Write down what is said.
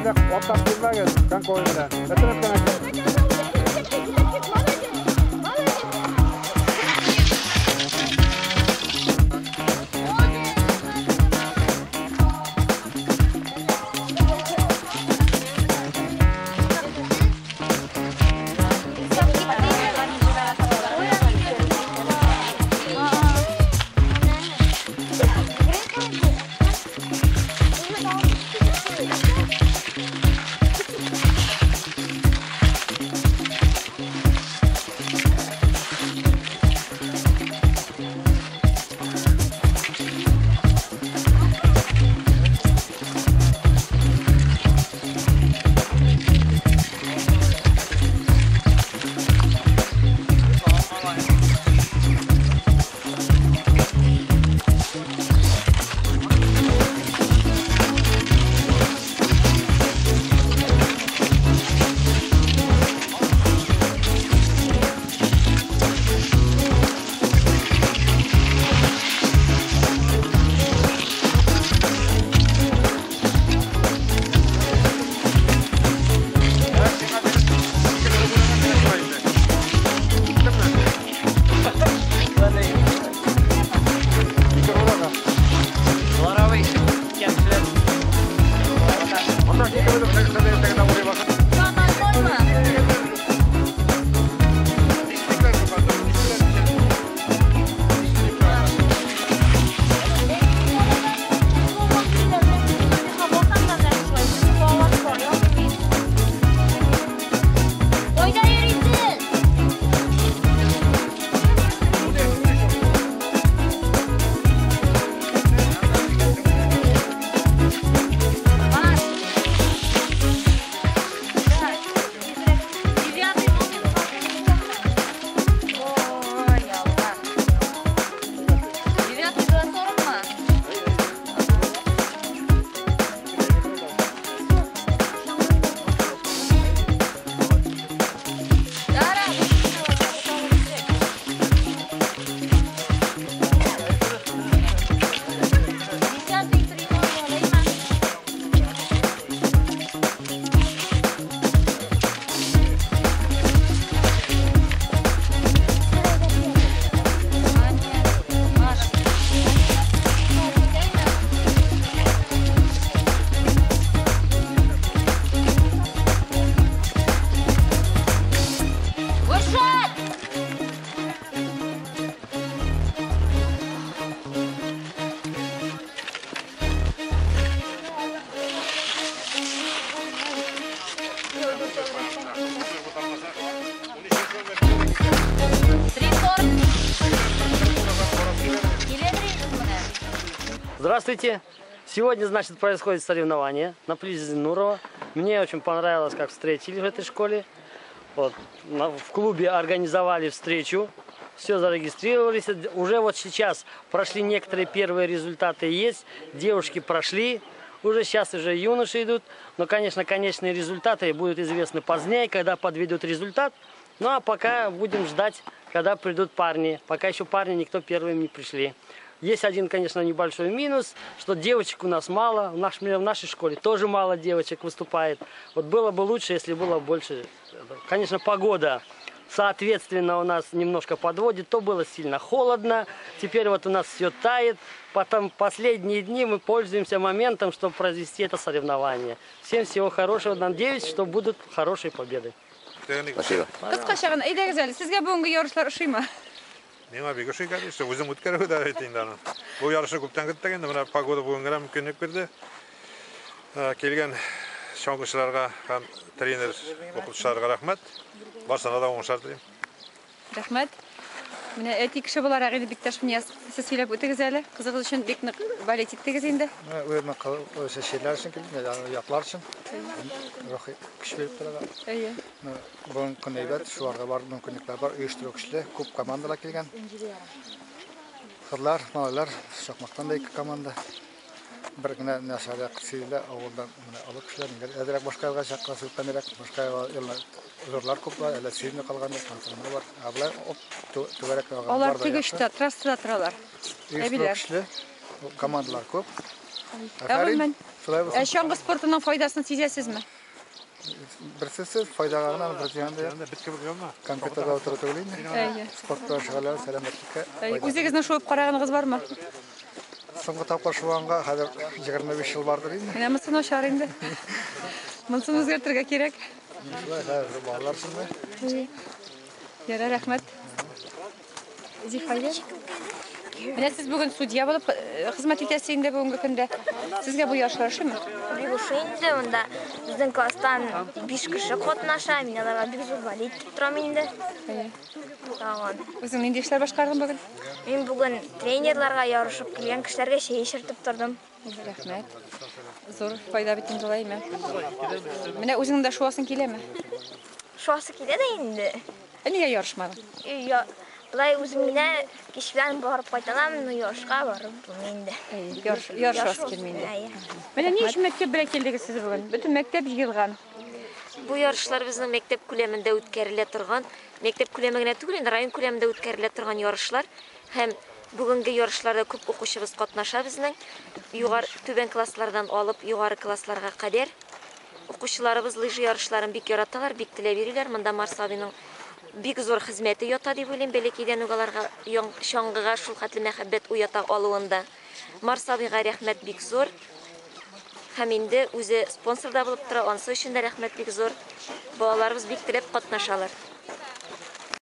Инде атлап килмәгез, конькой белән. Бетереп кенә кил. Здравствуйте! Сегодня, значит, происходит соревнование на пляже Зиннурова. Мне очень понравилось, как встретили в этой школе. Вот, в клубе организовали встречу, все зарегистрировались. Уже вот сейчас прошли некоторые первые результаты есть. Девушки прошли, уже сейчас уже юноши идут. Но, конечно, конечные результаты будут известны позднее, когда подведут результат. Ну а пока будем ждать, когда придут парни. Пока еще парни никто первыми не пришли. Есть один, конечно, небольшой минус, что девочек у нас мало. В нашей школе тоже мало девочек выступает. Вот было бы лучше, если было больше. Конечно, погода, соответственно, у нас немножко подводит. То было сильно холодно, теперь вот у нас все тает. Потом последние дни мы пользуемся моментом, чтобы произвести это соревнование. Всем всего хорошего. Надеюсь, что будут хорошие победы. Спасибо. Кыскача гына, әйдәгез әле, сезгә бүгенге ярышлар ошыймы? Миңа бик ошый, конечно, үзем үткәрү дә әйтте инде аны. Бу ярышны күптән көттек инде, менә погода бүген генә мөмкинлек бирде. Килгән чаңгычыларга һәм тренер укытучыларга рәхмәт. Барсына да уңышлар телим. Рәхмәт. Менә әти кеше буларак инде Бикташ Нияз, сез сөйләп үтегез әле. Кызыгыз өчен бик нык болеть иттегез инде. Үземә шәһәрләр өчен килдем, яклар өчен. Рухи көч биреп тора. Әйе. Бүген көн әйбәт, шуларга бар мөмкинлекләр бар, оештыру көчле, күп командалар килгән. Кызлар, малайлар, Чакмактан да ике команда. Бер генә нәрсәгә кысыйлар, авылдан менә олы кешеләр, инде әзрәк башка елга чакка сүлпәнрәк, башка елга зурлар күп бар, әле сөйми калган тантаналар бар. Ә болай оп, түгәрәк алган Алар бар да теге яхшы. эштә, трассада торалар. Оештыру Әбиләр. көчле, командалар күп. Ә гомумән, Шулай ә булсын. чаңгы спортының файдасын сизәсезме? Берсесе файдага гына, бер зыян да юк. Бит кебек янма. Компьютерда утыру түгел инде. Әйе. Спорт белән шөгыльләнү сәламәтлеккә Әйе. файдалы. Үзегезнең шуып караганыгыз бармы? Соңгы тапкыр шуганга хәзер 25 ел бардыр инде. Менә монысы начар инде. Монысын үзгәртергә кирәк. Шулай хәзер балалар шунда. Ярар, рәхмәт. Зифая. Менә сез бүген судья булып хезмәт итәсез инде бүгенге көндә. Сезгә бу ярышлар ошыймы? Бик ошый инде, монда безнең класстан 5 кеше катнаша, мин аларга бик зур болеть итеп торам инде. Тагын. Үзең нинди эшләр башкардың бүген? Мин бүген тренерларга ярышып килгән кешеләргә чәй эчертеп тордым. Рәхмәт. Зур файда бит инде алаймы? Менә үзеңнең дә шуасың киләме? Шуасы килә дә инде. Ә нигә ярышмадың? Я, былай үзем генә кич белән барып кайта алам, но ярышка барып булмый инде. Әйе, ярышасы килми инде. Әйе. Менә ни өчен мәктәп белән килдегез сез бүген? Бөтен мәктәп җыелган. Бу ярышлар безнең мәктәп күләмендә үткәрелә торган, мәктәп күләме генә түгел, инде район күләмендә үткәрелә торган ярышлар һәм бүгенге ярышларда күп укучыбыз катнаша безнең. Югары түбән класслардан алып югары классларга кадәр. Укучыларыбыз лыжа ярышларын бик яраталар, бик теләп йөриләр. Монда Марс абыйның бик зур хезмәте ята дип уйлыйм, бәләкәйдән үк аларга чаңгыга шул хәтле мәхәббәт уята алуында. Марс абыйга рәхмәт бик зур. Һәм инде үзе спонсор да булып тора, ансы өчен дә рәхмәт бик зур. Балаларыбыз бик теләп катнашалар.